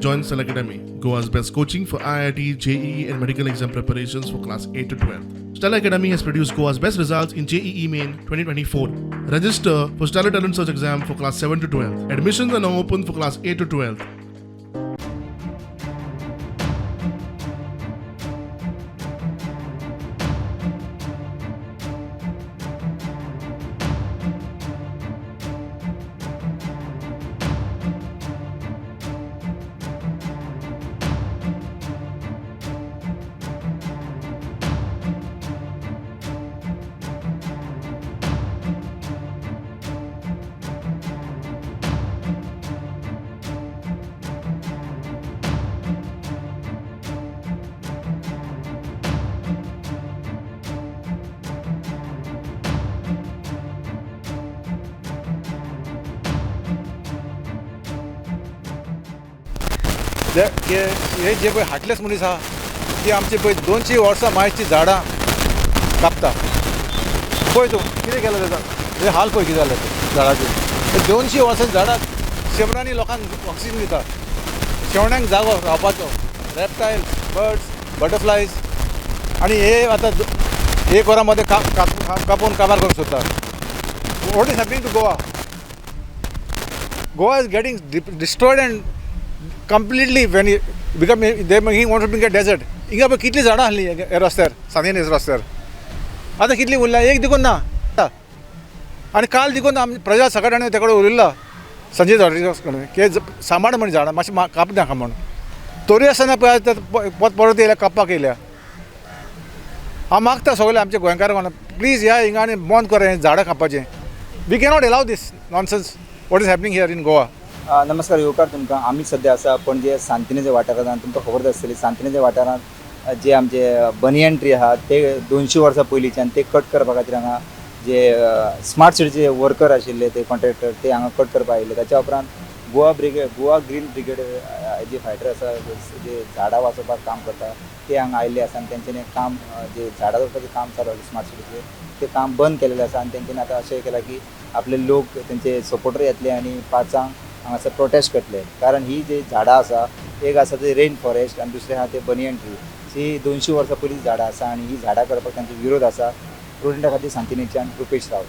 Join Stellar Academy, Goa's best coaching for IIT, JEE, and medical exam preparations for class 8 to 12. Stellar Academy has produced Goa's best results in JEE Main 2024. Register for Stellar Talent Search exam for class 7 to 12. Admissions are now open for class 8 to 12. हे जे पळय हाटलेच मनीस आहा ती आमची पळय 200 वर्सां मायची झाडां कापता. पळय तूं कितें केलां तेजा, हे हाल पळय कितें जालें तें झाडाचें. 200 वर्सां झाडां शंबरांनी लोकांक ऑक्सिजन दिता, शेवण्यांक जागो रावपाचो, रेप्टायल्स, बर्ड्स, बटरफ्लायज. आनी हे आतां एक वरां मदें कापून काबार करूंक सोदता. What is happening to Goa? Goa is getting destroyed and completely when become they he want to bring a desert. हिंगा पळय कितलीं झाडां आसलीं हे रस्त्यार, सांतिनेज रस्त्यार, आतां कितलीं उरल्या एक देखून ना. आनी काल देखून आमी प्रजा सकाळ आनी ते कडेन उलयला संजय रॉड्रिगस कडेन की सांबाळ म्हण झाडां मातशें काप नाका म्हण. तरी आसतना पळय आतां परत परत येयल्या कापपाक येयल्या. हांव मागता सगळे आमच्या गोंयकारांक, प्लीज ह्या हिंगा आनी बंद कर हें झाडां कापपाचें. We cannot allow this nonsense what is happening here in Goa. नमस्कार येवकार तुमकां. आमी सद्या आसा पणजे सांतिनेज वाठारांत. आनी तुमकां खबर आसतली सांतिनेज वाठारांत जे आमचे बनियन ट्री आहा ते 200 वर्सां पयलींच्यान ते कट करपा खातीर हांगा जे स्मार्ट सिटीचे वर्कर आशिल्ले ते कॉन्ट्रॅक्टर ते हांगा कट करपाक आयिल्ले. ताच्या उपरांत Goa brigade, Goa green brigade जे फायटर आसा जे झाडां वाचोवपाक काम करता ते हांगा आयिल्ले आसा. आनी तेंच्यांनी काम जे झाडां रोवपाचें काम चालू आसलें स्मार्ट सिटीचें तें काम बंद केलेलें आसा. आनी तेंच्यांनी आतां अशें केलां की आपले लोक तेंचे सपोर्टर येतले आनी 5 हांगासर प्रोटेस्ट करतले. कारण ही जी झाडां आसा एक आसा ते रेन फॉरेस्ट आनी दुसरें आहा ते बनियन ट्री. ही 200 वर्सां पयलीं झाडां आसा आनी ही झाडां करपाक तांचो विरोध आसा. प्रुडंटा खातीर सांतिनेजच्यान रुपेश रावत.